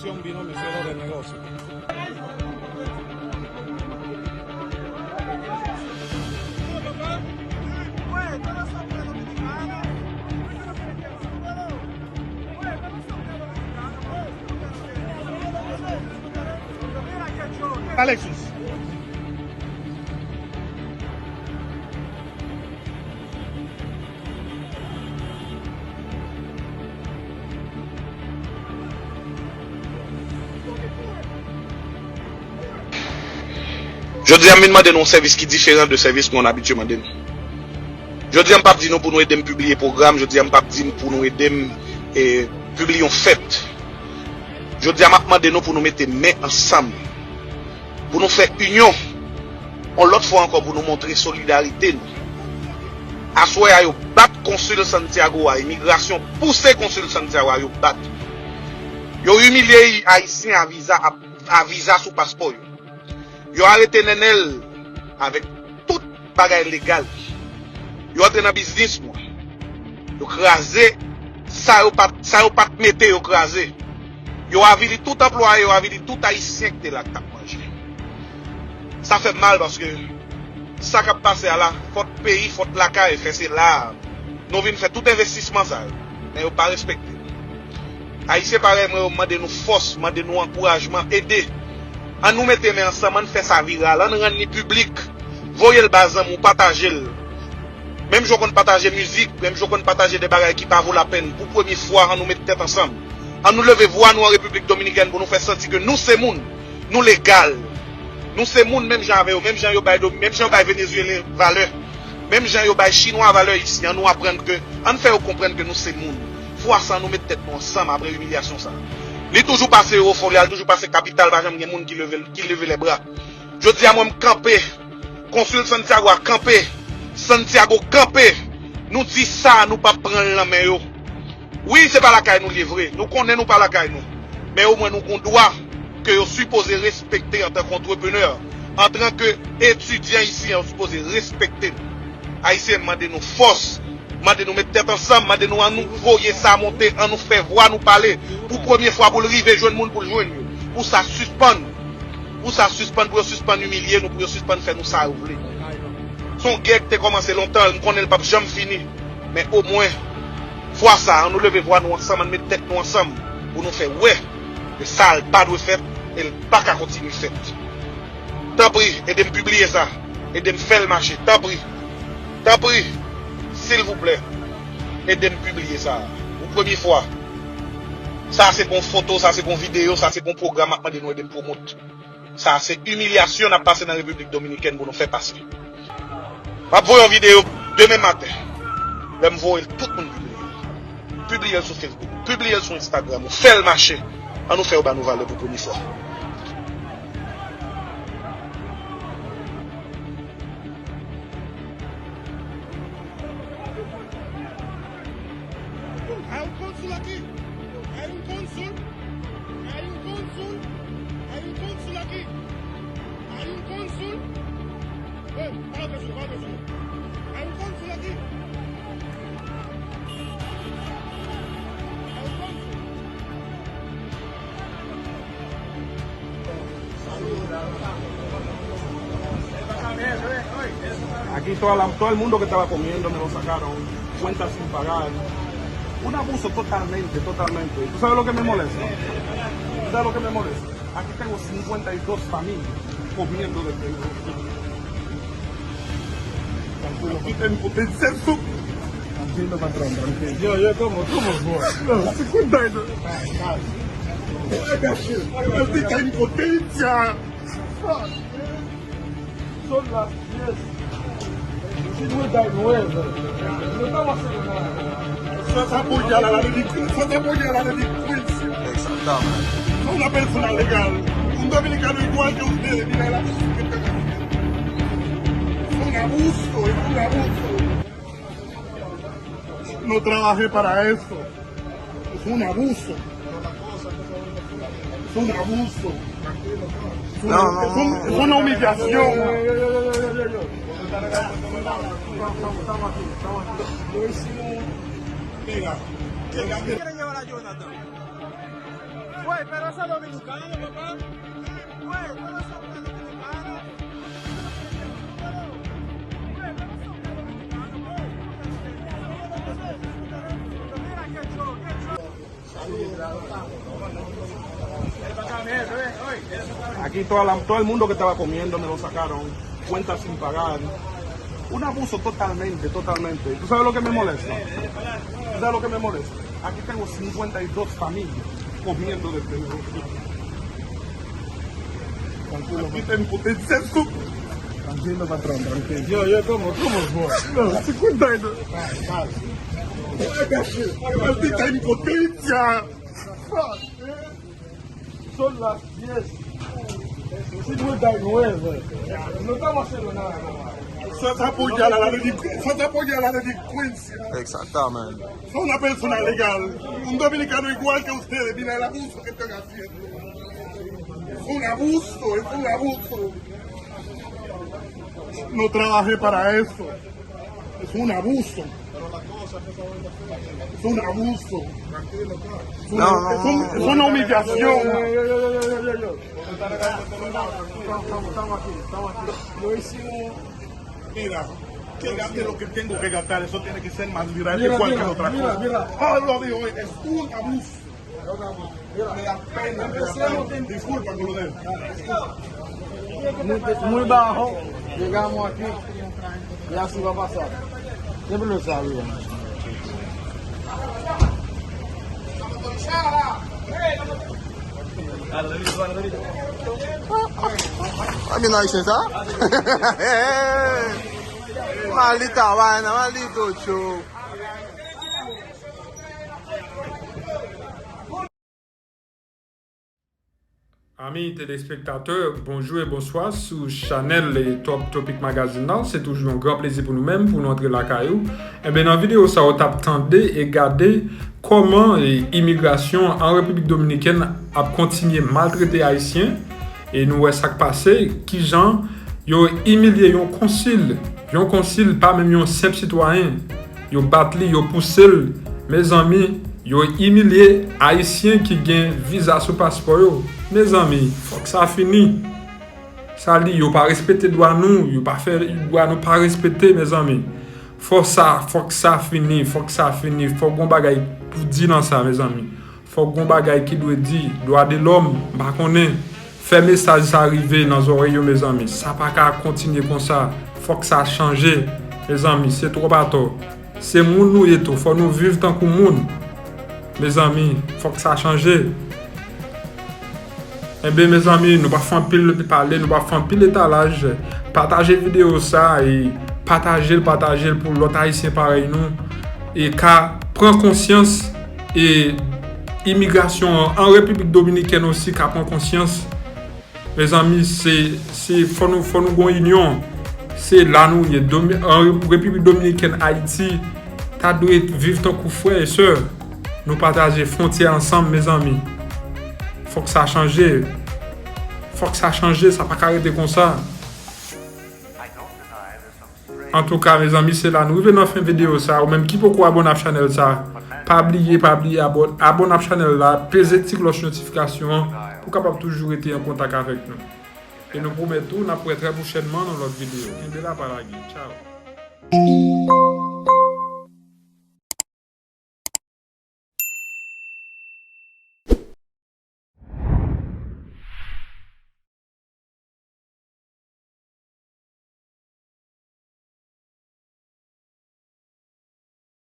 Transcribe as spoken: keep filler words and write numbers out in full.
Un vino, me cierro del negocio. Alexis. Jodi a, m vin mande nou yon sèvis ki diferan de sèvis nou abitye mande nou. Jodi a, m p ap di nou pou nou ede m pibliye pwogram. Jodi a, m p ap di n pou nou ede m, e, pibliye yon fèt. Jodi a, m ap mande nou pou nou mete men ansanm, pou nou fè inyon. Yon lòt fwa ankò, pou nou montre solidarite nou. Aswè a, yo bat konsil Santiago a, imigrasyon pouse konsil Santiago a, yo bat. Yo imilye Ayisyen a viza, a, a viza sou paspò yo. Yo arete Nènèl avèk tout bagay legal li. Yo antre nan biznis mwen. Yo kraze sa yo pa t, sa yo pa t mete, yo kraze. Yo avili tout anplwaye, yo avili tout Ayisyen ki te la k t ap manje. Sa fè m mal paske sa k ap pase a la, fòt peyi, fòt lakay, fè se la a. Nou vin fè tout envestisman sa yo, men yo pa respekte nou. Ayisyen parèy mwen yo, m mande nou fòs, m mande nou ankourajman, ede. Ann nou mete men ansanm, ann fè sa viral, ann rann li piblik. Voye l ba zanmi w, pataje l. Menm jan w konn pataje mizik, menm jan w konn pataje de bagay ki pa vo lapenn, pou premye fwa, ann nou met tèt ansanm. Ann nou leve vwa nou an Repiblik Dominikèn pou nou fè santi ke nou se moun. Nou legal. Nou se moun menm jan avè yo. Menm jan yo bay, menm jan yo bay Venezuelen valè. Menm jan yo bay Chinwa valè isi. Ann nou aprann ke, ann fè yo konprann ke nou se moun. Fwa sa, ann nou met tèt nou ansanm apre imilyasyon sa. Li toujou pase Aéroport, li al toujou pase kapital, pa janm gen moun ki leve, ki leve lè bra. Jodi a, mwen, m kanpe. Konsil Santiago a kanpe. Santiago kanpe. Nou di sa, nou p ap pran l nan men yo. Wi, se pa lakay nou l ye vre. Nou konnen nou pa lakay nou. Men omwen nou gon dwa ke yo sipoze respekte antanke antreprenè, antanke etidyan isi, yo sipoze respekte nou. Ayisyen, mande nou fòs, mande nou met tèt ansanm, mande nou ann nou voye sa monte, ann nou fè vwa nou pale pou premye fwa pou l rive jwenn moun pou l jwenn yo. Pou sa sispann. Pou sa sispann, pou yo sispann imilye nou, pou yo sispann fè nou sa yo vle. Se yon gè ki te kòmanse lontan, m konnen l p ap janm fini. Men omwen, fwa sa, ann nou leve vwa nou ansanm, ann met tèt nou ansanm pou nou fè wè ke sa l pa dwe fèt e l pa ka kontinye fèt. Tanpri, ede m pibliye sa. Ede m fè l mache. Tanpri. Tanpri. Silvouplè. Ede m pibliye sa. Pou premye fwa. Sa se pa yon foto, sa se pa yon videyo, sa se pa yon pwogram m ap mande nou ede m pwomot. Sa se imilyasyon n ap pase nan Repiblik Dominikèn pou nou fè pase. M ap voye yon videyo demen maten. Lè m voye l, tout moun pibliye l. Pibliye l sou Facebook, pibliye l sou Instagram, ou fè l mache. Ann nou fè yo ba nou valè pou premye fwa. Hay un cónsul aquí. Hay un cónsul. Hay un cónsul. Hay un cónsul aquí. Hay un cónsul. Ey, párate, párate. Hay un cónsul aquí. Hay un cónsul. Aquí toda la, todo el mundo que estaba comiendo me lo sacaron. Cuentas sin pagar. Un abuso totalmente, totalmente. ¿Tú sabes lo que me molesta? ¿Tú sabes lo que me molesta? Aquí tengo cincuenta y dos familias comiendo de frijol. Aquí tengo de cerdo. Tranquilo, patrón, tranquilo. Yo, yo, ¿cómo, cómo, bro? No, cincuenta y dos. Aquí está impotencia. Son las diez. Si no está nueve. No estamos haciendo nada. Eso es apoyar a la delincuencia. Eso es apoyar a la delincuencia. Exactamente. Una persona legal. Un dominicano igual que ustedes. Mira el abuso que están haciendo. Es un abuso, es un abuso. No trabajé para eso. Es un abuso. Es un abuso. Es una, no, no, es un, no, es una humillación. Mira, mira, mira. Güey, pero eso es dominicano, papá. Güey, pero eso es dominicano. Aquí toda la- todo el mundo que estaba comiendo me lo sacaron, cuentas sin pagar. Un abuso totalmente, totalmente. ¿Tú sabes lo que me molesta? ¿Tú sabes lo que me molesta? Aquí tengo cincuenta y dos familias comiendo de este negocio. Aquí tengo potencia. Tranquilo, patrón, tranquilo. Yo, yo, ¿cómo, cómo, bro? No, cincuenta y dos. Maldita impotencia. Fuck, man. Son las diez. Cincuenta y nueve. No estamos haciendo nada, compadre. Eso es apoyar a la delincuencia. Eso es apoyar a la delincuencia. Exactamente. Son una persona legal. Un dominicano igual que ustedes. Mira el abuso que están haciendo. Es un abuso, es un abuso. No trabajé para eso. Es un abuso. Es un abuso. Es una, no, no, es un- no, es una humillación. Estamos, estamos aquí, estamos aquí. Lo hicimos. Mira, que gaste lo que tengo que gastar, eso tiene que ser más viral que cualquier otra cosa. Mira, mira, mira. Ah, lo dijo, es un abuso. Muy bajo, llegamos aquí y así va a pasar. Siempre lo sabía. Ay, mira, dice, ¿sabes? Maldita vaina, maldito show. Ami telespektatè, bonjou e bonswa sou chanèl Top Topic Magazine nan. Se toujou yon gran plezi pou nou menm, pou nou antre lakay ou. Enben, nan videyo sa, w t ap tande e gade kòman, e, imigrasyon an Repiblik Dominikèn ap kontinye maltrete Ayisyen. E nou wè sa k pase, kijan yo imilye yon konsil, yon konsil, pa menm yon senp sitwayen. Yo bat li, yo pouse l. Mezanmi, yo imilye Ayisyen ki gen viza sou paspò yo. Mezanmi, fòk sa fini. Sa li, yo pa respekte dwa nou, yo pa fè dwa nou pa respekte, mezanmi. Fò sa, fòk sa fini, fòk sa fini, fòk gon bagay pou di nan sa, mezanmi. Fòk gon bagay ki dwe di, dwa de lòm, m pa konnen. Fè mesaj sa rive nan zòrèy yo, mezanmi. Sa pa ka kontinye konsa. Fòk sa chanje, mezanmi. Se twòp atò. Se moun nou ye tou. Fò nou viv tankou moun. Mezanmi, fòk sa chanje. Enben, mezanmi, nou pa fè anpil pale, nou pa fè anpil etalaj. Pataje videyo sa e pataje l, pataje l pou lòt Ayisyen parèy nou. E ka pran konsyans, e imigrasyon an, an Repiblik Dominikèn osi ka pran konsyans. Mezanmi, se, se, fò nou, fò nou gon inyon. Se la nou ye. Domi-, an Repiblik Dominikèn, Ayiti, ta dwe viv tankou frè e sè. Nou pataje fwontyè ansanm, mezanmi. Fòk sa chanje. Fòk sa chanje, sa pa ka rete konsa. Antouka, mezanmi, se la nou rive nan fen videyo sa. Ou menm ki poko abòne ak chanèl sa, pa bliye, pa bliye abò-, abòne ak chanèl la, peze ti klòch notifikasyon an pou w kapab toujou rete an kontak avèk nou. E nou pwomèt ou, n ap wè trè pwochènman nan lòt videyo. Kenbe la, pa lage. Tchao.